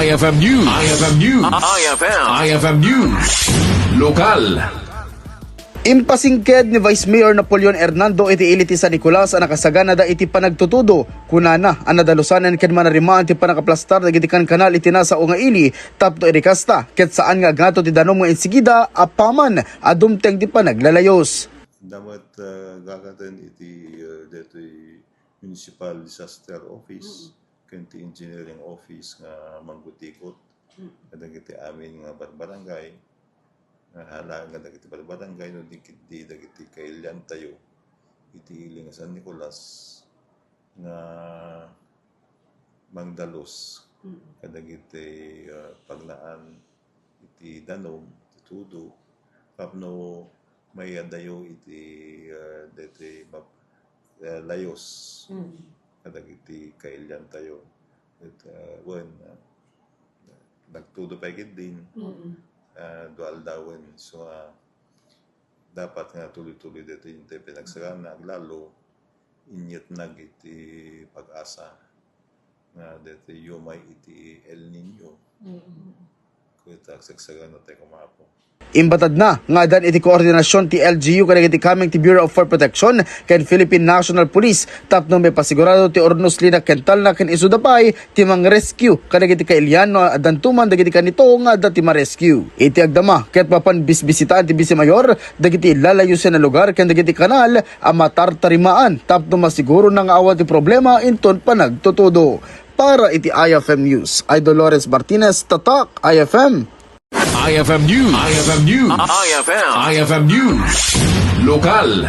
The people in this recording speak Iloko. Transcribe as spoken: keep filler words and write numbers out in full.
I F M News. I F M News. I F M. I F M News. Lokal. Impasingked ni Vice Mayor Napoleon Hernando iti ili ti San Nicolas a nakasaganada iti panagtutudo. Kunana a nadalusanen ken manarimaan ti pannakaplastar dagiti kankanal iti nasao nga ili tapno iti kasta, ket saan nga agngato ti danum nga insigida apaman a dumteng ti panaglalayos. Damet, ah, gagaten iti, ah, detoy Municipal Disaster Office ken ti Engineering Office nga manggutikot kadagiti amin nga barbarangay, nga halaen nga dagiti barbarangay no di ketdi dagiti kailiantayo iti ili nga San Nicolas nga mangdalus kadagiti, ah, pagnaan iti danum, iti tudo, tapno maiyadayo iti, ah, deti map-, ah, layos kadagiti kailiantayo. Ket, ah, wen, ah, nagtudo pay ketdin, ah, dua aldawen. So, ah, dapat nga tuloy-tuloy deti ti pinagsagana aglalo, inyet nag iti pag-asa nga deti umay iti El Niño. Ket agsagsagana tayo kumapo. Imbatadna nga addan iti koordinasyon ti L G U kadagiti kameng ti Bureau of Fire Protection ken Philippine National Police tapno maipasigurado ti urnos lina kentalna ken isuda pay ti mang-rescue kadagiti kailian no addanto man dagiti kanito nga adda ti ma-rescue. Iti agdama ket mapan bisbisitaan ti Vice Mayor dagiti lalayosen a lugar ken dagiti kanal a matartarimaan tapno masigurona nga awan ti problema inton panagtutudo. Para iti I F M News, I Dolores Martinez, Tatak I F M. I F M News. I F M News. I F M. I F M News. Lokal.